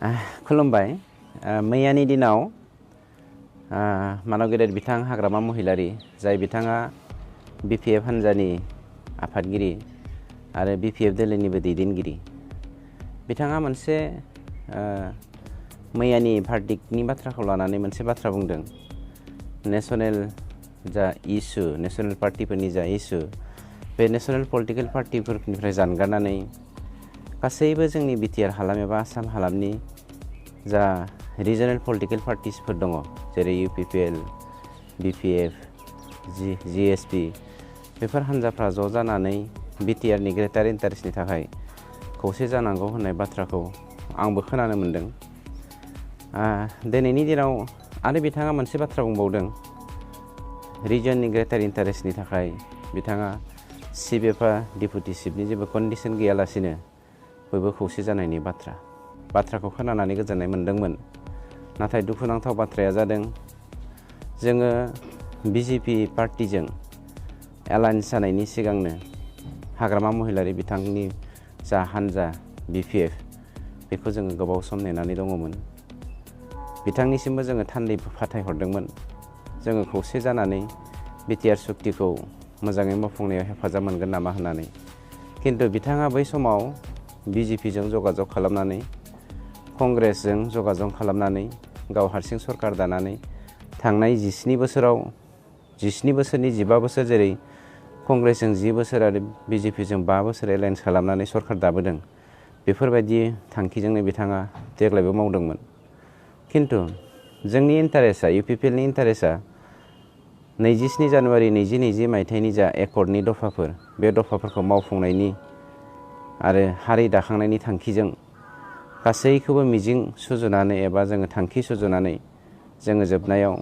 खुलुमबाय। मैयानि दिनाव मानव गेदेर बिथां हाग्रामा महिलारी जाय बिथाङा BPF हान्जानि आफादगिरि आरो BPF दोलोनिबो दैदेनगिरि, बिथाङा मोनसे मैयानि भार्डिक्टनि बाथ्राखौ लानानै मोनसे बाथ्रा बुंदों। नेशनेल जा इस्यु, नेशनेल पार्टिफोरनि जा इस्यु, बे नेशनेल पलिटिकेल पार्टिफोरनिफ्राय जानगारनानै गासैबो जोंनि बिटिआर हालाम एबा आसाम हालामनि जा रिजनेल पलिटिकेल पार्टिसफोर दङ, जेरै UPPL, BPF, GSP, बेफोर हान्जाफ्रा ज' जानानै बिटिआरनि ग्रेटार इन्टारेस्टनि थाखाय खौसे जानांगौ होननाय बाथ्राखौ आंबो खोनानो मोन्दों। दिनैनि दिनाव आरो बिथाङा मोनसे बाथ्रा बुंबावदों, रिजननि ग्रेटार इन्टारेस्टनि थाखाय बिथाङा चिफ एबा डिपुटि चिफनि जेबो कन्डिसन गैयालासिनो बयबो खौसे जानायनि बाथ्राखौ खोनानानै गोजोननाय मोन्दोंमोन। नाथाय दुखुनांथाव बाथ्राया जादों, जोङो BJP पार्टिजों एलायन्स जानायनि सिगांनो हाग्रामा महिलारी बिथांनि जा हान्जा BPF, बेखौ जोङो गोबाव सम नेनानै दङमोन। बिथांनिसिमबो जोङो थान्दै फाथायहरदोंमोन, जोङो खौसे जानानै बिटिआर सुक्तिखौ मोजाङै मावफुंनायाव हेफाजाब मोनगोन नामा होननानै। खिन्थु बिथाङा बै समाव BJPजों जगाजग खालामनानै, कंग्रेसजों जगाजग खालामनानै, गाव हारसिं सरकार दानानै थांनाय 17 बोसोराव 17 बोसोरनि 15 बोसोर, जेरै कंग्रेसजों 10 बोसोर आरो BJPजों 5 बोसोर एलायन्स खालामनानै सरकार दाबोदों, बेफोरबायदि थांखिजोंनो बिथाङा देग्लायबो मावदोंमोन। खिन्थु जोंनि इन्टारेस्टआ, UPPLनि इन्टारेस्टआ 27 जानुवारि 2020 मायथाइनि जा एकर्डनि दफाफोर, बे दफाफोरखौ मावफुंनायनि आरो हारि दाखांनायनि थांखिजों गासैखौबो मिजिं सुजुनानै एबा जोङो थांखि सुजुनानै जोङो जोबनायाव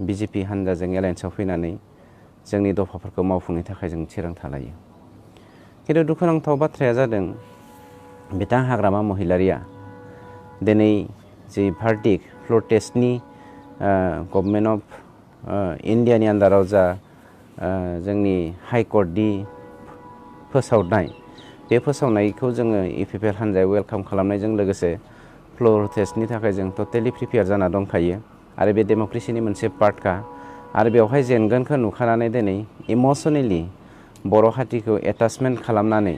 BJP हान्जाजों एलायन्सआव फैनानै जोंनि दफाफोरखौ मावफुंनो थाखाय जों थिरांथा लायो। खिन्थु दुखुनांथाव बाथ्राया जादों, बिथां हाग्रामा महिलारीया दिनै जि भार्डिक्ट फ्ल'र टेस्टनि गभर्नमेन्ट अफ इन्डियानि आन्दाराव जा जोंनि हाइकर्टनि फोसावनाय, बे फोसावनायखौ जोङो UPPL हान्जाया वेलकाम खालामनायजों लोगोसे फ्ल'र टेस्टनि थाखाय जों टटेलि प्रिपेयार जाना दंखायो आरो बे डेम'क्रेसिनि मोनसे पार्टखा। आरो बेवहाय जेनगोनखौ नुखानानै दिनै इमसनेलि बर' हारिखौ एटाचमेन्ट खालामनानै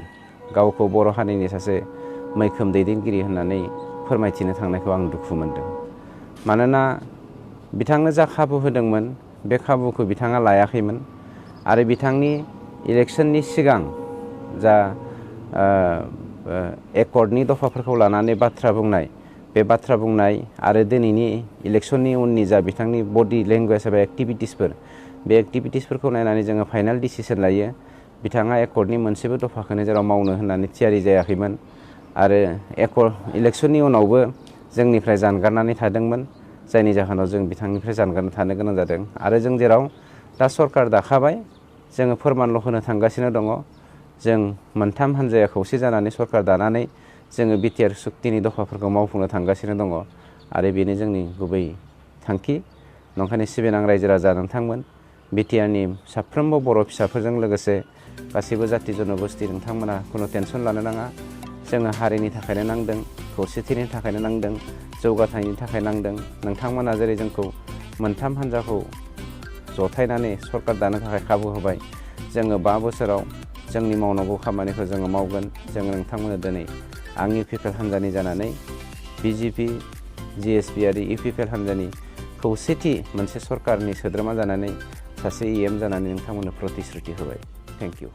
गावखौ बर' हारिनि सासे मैखोम दैदेनगिरि होननानै फोरमायथिनो थांनायखौ आं दुखु मोनदों। मानोना बिथांनो जा खाबु होदोंमोन, बे खाबुखौ बिथाङा लायाखैमोन आरो बिथांनि इलेक्सननि सिगां जा एकर्डनि दफाफोरखौ लानानै बाथ्रा बुंनाय, बे बाथ्रा बुंनाय आरो दिनैनि इलेक्सननि उननि जा बिथांनि बडि लेंगुवेज एबा एक्टिभिटिसफोर, बे एक्टिभिटिसफोरखौ नायनानै जोङो फाइनाल डिसिसन लायो। बिथाङा एकर्डनि मोनसेबो दफाखौनो जेराव मावनो होननानै थियारि जायाखैमोन आरो इलेक्सननि उनावबो जोंनिफ्राय जानगारनानै थादोंमोन, जायनि जाहोनाव जों बिथांनिफ्राय जानगारना थानो गोनां जादों। आरो जों जेराव दा सरकार दाखाबाय, जोङो फोरमानल' होनो थांगासिनो दङ। जों मोनथाम हान्जाया खौसे जानानै सरकार दानानै जोङो बिटिआर सुक्तिनि दफाफोरखौ मावफुंनो थांगासिनो दङ आरो बेनो जोंनि गुबै थांखि। नंखायनो सिबिनां रायजो राजा नोंथांमोन, बिटिआरनि साफ्रोमबो बर' फिसाफोरजों लोगोसे गासैबो जाथि जन'गोष्ठि, नोंथांमोना खुनु टेनसन लानो नाङा। जोङो हारिनि थाखायनो नांदों, खौसेथिनि थाखायनो नांदों, जौगाथायनि थाखाय नांदों। नोंथांमोना जेरै जोंखौ मोनथाम हान्जाखौ जथायनानै सरकार दानो थाखाय खाबु होबाय, जोङो 5 बोसोराव जोंनि मावनांगौ खामानिखौ जोङो मावगोन। जोङो नोंथांमोननो दिनै आं UPPL हान्जानि जानानै BJP, GSP आरो UPPL हान्जानि खौसेथि मोनसे सरकारनि सोद्रोमा जानानै सासे EM जानानै नोंथांमोननो प्रतिश्रुति होबाय। Thank you.